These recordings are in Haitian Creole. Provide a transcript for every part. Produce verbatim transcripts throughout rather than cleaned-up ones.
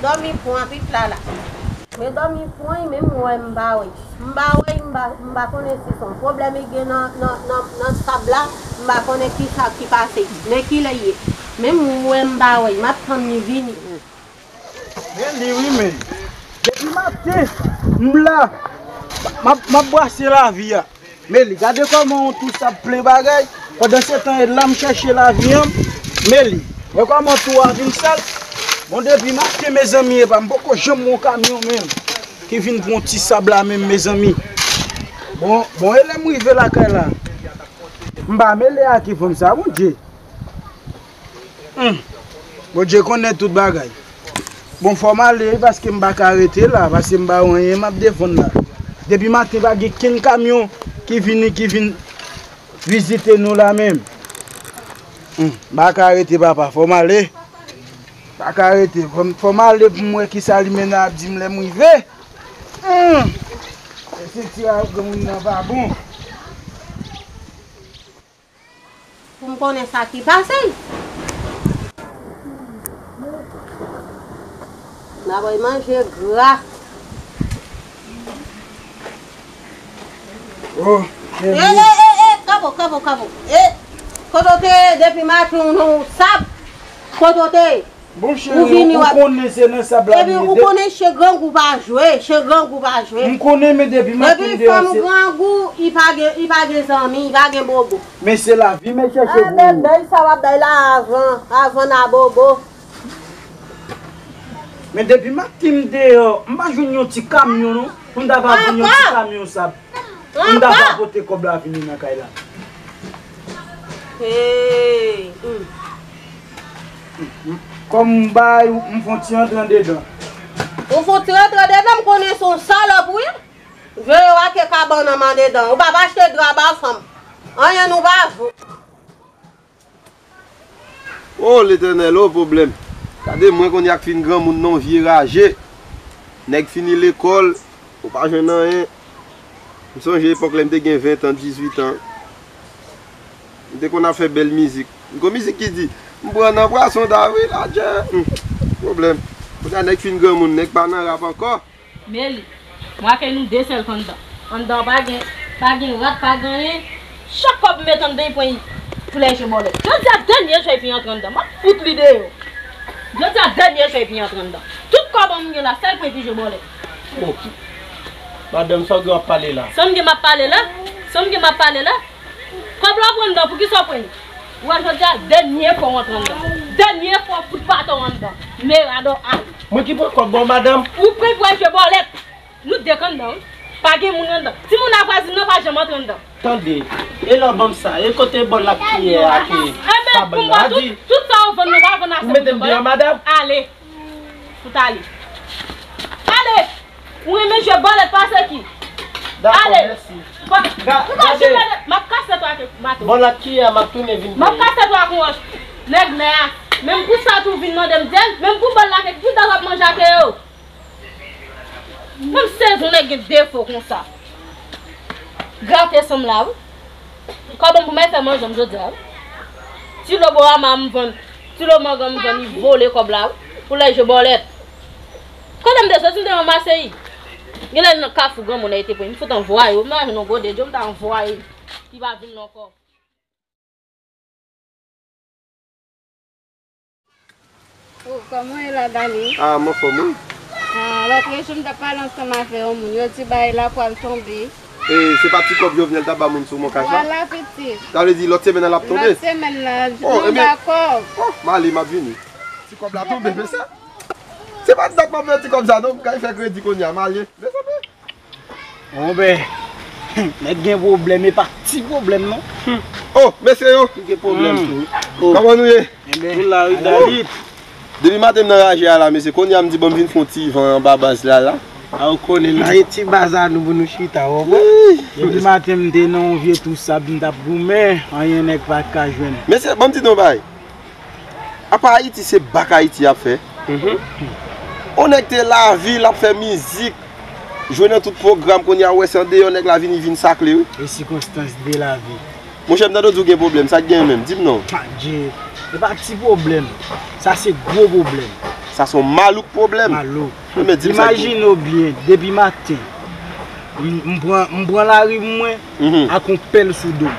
Dòmi pran pit la la. Men dòmi pran, men m wè m pa wè. M pa wè, m pa, m pa konnen si se yon pwoblèm li gen nan, nan, nan, nan sab la. M pa konnen ki sa ki pase. Men kilè l ye. Men m wè m pa wè. M ap tann li vini. Men li wi, men. Depi maten, m la. M ap, m ap brase lavi a. Meli, gade kòman yon twou sab plen bagay. Pandan se tan, e la m chèche lavi an. Meli, wè kòman twou a vin sal. Bon, depi maten, mezanmi, epa m poko janm wè yon kamyon menm ki vin pran yon ti sab la menm, mezanmi. Bon, bon, e lè m rive lakay la. M pa mele ak fanm sa, Bondye. Hmm. Bondye konnen tout bagay. Bon, fò m ale wi, paske m pa ka rete la, paske m pa wè anyen m ap defann la. Depi maten, pa gen kenn kamyon ki vini, ki vin vizite nou la menm. Hmm. M pa ka rete, papa, fò m ale. M pa ka rete, fò m, fò m ale pou m wè kisa limena ap di m lè m rive. Hmm. Estrikti a granmoun nan pa bon. Pou m konnen sa ki pase. N ap manje gra. Oh, e, e, e, e, kapo, kapo, kapo. E, kote w te ye depi maten w nan sab? Kote w te ye? Bon, cheri, ou vini, ou konnen se nan sab la m ye. Epi ou konnen chen grangou pa jwe, chen grangou pa jwe. M konnen, men depi maten m deyò se. Epi fanm grangou, li pa gen, li pa gen zanmi, li pa gen bobo. Men se lavi, men chèche pou ou. Bèbèy sa w ap bay la avan, avan n a bobo. Men depi maten m deyò, m pa jwenn yon ti kamyon non, pou m ta va vann yon ti kamyon sab. Pou m ta va pote kòb la vini nan kay la. Hey, hmm. Kòm m bay, m fon ti antre andedan. Ou fon ti antre andedan, m konnen se yon salòp ou ye. Veye w ak kabann an andedan. Ou p ap achte dra ba fanm. Anyen nou pa jwe. O Letènèl, o pwoblèm. Gade mwen kounye a k fin granmoun nan, vye raje. Nèg fini lekòl, ou pa jwenn anyen. M sonje epòk lè m te gen ven tan, dizuit an. M te konn ap fè bèl mizik. M gon mizik ki di, m pran nan pwason David, adje. Hmm, pwoblèm. Kounye a nèg fin granmoun, nèg pa nan rap ankò. Meli, m wè ke nou de sèl k anndan. Anndan pa gen, pa gen rat, pa gen anyen. Chak kòb m met anndan, li pran pou lè je bòlèt. Jodi a dènye jou epi antre anndan. M ap fout li deyò. Jodi a dènye jou epi antre anndan. Tout kòb an m gen la, sèl pran epi je bòlèt. Oh. Madanm, sa w gen w ap pale la? Sa m gen m ap pale la? Sa m gen m ap pale la? Kòb la w pran anndan, poukisa w pran li? Ou wè jodi a, dènye fwa w antre anndan. Dènye fwa w fout pato w anndan. Meradò al. Mwen ki pran kòb ba w, madanm? Ou pran pou je bòlèt. Nou de k anndan, wi. Pa gen moun anndan. Timoun a vwazin nan pa janm antre anndan. Tande, e lè w ban m sa, e kote bòl ak kiyè a ke kabann la di? Tout sa w vann, nou pa vann a sèl moun. Ou mete m deyò, madanm? Ale. Fout ale. Ale! Ou renmen jwe bòlèt pase ki? Dakò, mèsi. Ga-, gade. M ap kase twa ke mato. Bòl ak kiyè a, m ap tounen vin peye. M ap kase twa ak yon wòch. Nèg mè a. Menm pou sa tou vin mande m dèl, menm pou bòl la ke ki dal w ap manje ake yo. Menm sezon nèg gen defo konsa. Grate san m la, wi. Kòb an pou mwen fè manje m jodi a, wi. Ti lo bowama m vann, ti lo mango m vann, li vole kòb la, wi. Pou lè je bòlèt. Kote m te soti, m te ranmase li. Genlè nan kafou granmoun nan, li te pran. M fout anvwaye, wi. M ta jwenn yon gode dlo, m ta anvwaye. Li pa vin non ankò. Oh, kòman w ye la, Dani? Ah, m anfòm, wi. Ah, lòt jou m t ap pale ansanm avè yon moun. Yo di bagay la pral tonbe. E se pa ti kòb Jovenel t ap ba moun sou Moncash la? Vwala, pitit. Sa vle di lòt semèn nan l ap tonbe? Lòt semèn nan, oh, nou dakò. Oh, m ale, m ap vini. Ti kòb la tonbe, mesye. Se pa dat m ap fè ti kòb sa, non, m kay fè kredi kounye a, m ale. Mezanmi. Monpè, nèg gen pwoblèm, e pa ti pwoblèm, non. Oh, mesye yo! Li gen pwoblèm tou. Oh. Kòman nou ye? Enben, nou la, wi, David. Depi maten m nan raje a la, mesye. Kounye a m di, bon, m vin fè yon ti van anba baz la, la. A, ou konnen, nan yon ti baz a nou pou nou chita, w konprann? Depi maten m te nan yon vye twou sab, m t ap goumen, anyen nèg pa t ka jwenn. Mesye, ban m di nou yon bagay. Apa Ayiti se bak Ayiti y ap fè? Mhm. On nèg te lavi, l ap fè mizik, jwe nan tout pwogram, kounye a ou wè se andeyò nèg la vini vin sakle, wi. E sikonstans de lavi. Monchè, m tande w di w gen pwoblèm, sa k gen menm? Di m non. Adje, e pa ti pwoblèm, sa se gwo pwoblèm. Sa se yon malouk pwoblèm. Malouk. Men di m sa. Imajine w byen, depi maten, m, m pran, m pran lari mwen ak yon pèl sou do m.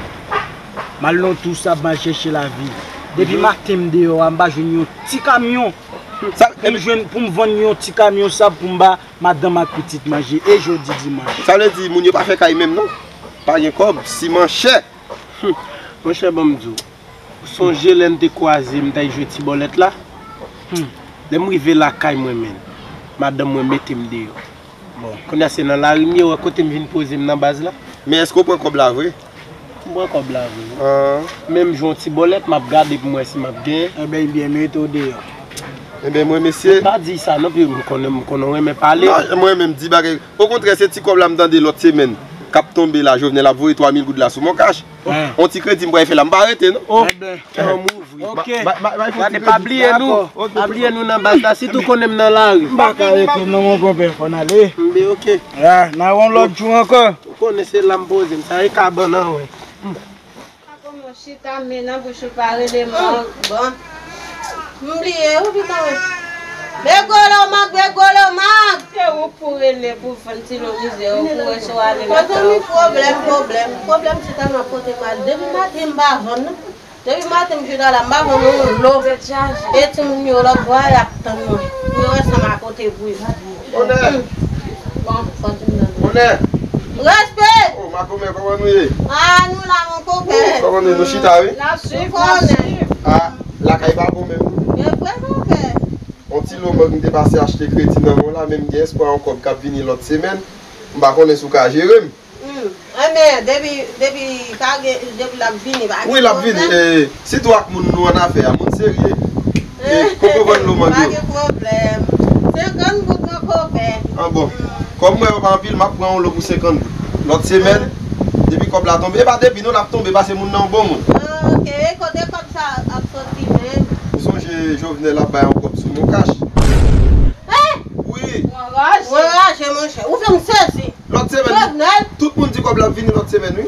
M al nan tou sab, m al chèche lavi. Depi maten m deyò a, m pa jwenn yon ti kamyon. Sa, pou m jwenn, pou m vann yon ti kamyon sab pou m ba madanm ak pitit manje, e jodi dimanch. Sa vle di, moun yo pa fè kay menm non. Pa gen kòb, siman chè. Monchè, ban m di w. Ou sonje lè n te kwaze, m t al jwe ti bòlèt la? Lè m rive lakay mwen, menn, madanm mwen mete m deyò. Bon, kounye a se nan lari m ye, wè kote m vin poze m nan baz la. Men èske w pran kòb la vre? M pran kòb la vre. Menm jwe yon ti bòlèt, m ap gade pou m wè si m ap genyen. Enben, byen mete w deyò. Enben, mwen, mesye. Pa di sa non, pi m konnen, m konnen w renmen pale. Non, mwen menm, di bagay. Okontrè, se ti kòb la m tande lòt semèn k ap tonbe la, Jovenel ap voye twa mil goud la sou Moncash. On ti kredi m pral fè la, m pa rete non. Enben, an mouvri. Ok. Gade, pa bliye nou. Pa bliye nou nan baz la, sitou konnen m nan lari. M pa ka rete non, mon konpè, fò n ale. Enben, ok. Ya, n a wè w lòt jou ankò. Ou konnen se la m poze m, sa e kabann an, wi. Pako mwen chita, men nan bouch ou pa rele m, bon. M bliye, ou pitan. Begolo mag, begolo mag. Se ou k pou rele pou fann ti lonmize, ou pou wè si w ale lakay ou. Mezanmi, pwoblèm, pwoblèm, pwoblèm chita nan pote mal. Depi maten m pa vann non. Depi maten m chita la, m pa vann yon lo. E timoun yo lòt bò a, y ap tann mwen. Pou yo wè sa m apote pou yo. Onè! Bon, fò di m nan. Onè! Respè! Oh, makomè, kòman nou ye? Ah, nou la, mon konpè. Oh, kòman nou ye? Nou chita, wi? N ap swiv, monchè. Ah, lakay pa bon menm. E vre, monchè. On ti lo mang m te pase achte kredi nan men w la, men m gen espwa yon kòb k ap vini lòt semèn. M pa konnen si w ka jere m. Hmm. Enben, depi, depi, pa gen, depi l ap vini, pa gen pwoblèm. Wi, l ap vini. Eh, sitou ak moun nou annafè a, moun serye. Eh, koko vann lo mang yo. Pa gen pwoblèm. Senkant goud, mon konpè. Ah bon. Kòm mwen yo pa anpil, m ap pran yon lo pou senkant goud. Lòt semèn, depi kòb la tonbe, e pa depi non, l ap tonbe, paske moun nan yon bon moun. Ah, ok. E kote kòb sa ap soti menm? Ou sonje Jovenel ap bay yon kòb sou Moncash? Eh! Wi. Mwen raje. Mwen raje, monchè. Ou fè m sezi. Lòt semèn, Jovenel, tout moun di kòb la ap vini lòt semèn, wi.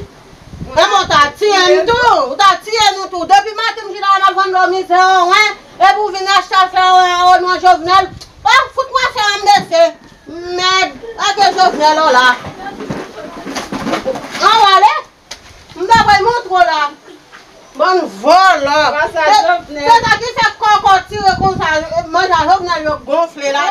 Enben, ou ta tiye m tou. Ou ta tiye nou tou. Depi maten m chita la, m ap vann lo mizè, wen. Epi w vin achte afè, wen, o non Jovenel. Wen, fout mwen se yon mesye. Mèd. Lage Jovenel, o la. Ann ale. M ta pral montre w la. Bann vòlò. Se, se sa ki fè kòkò tire konsa, manje a Jovenel yo gonfle la.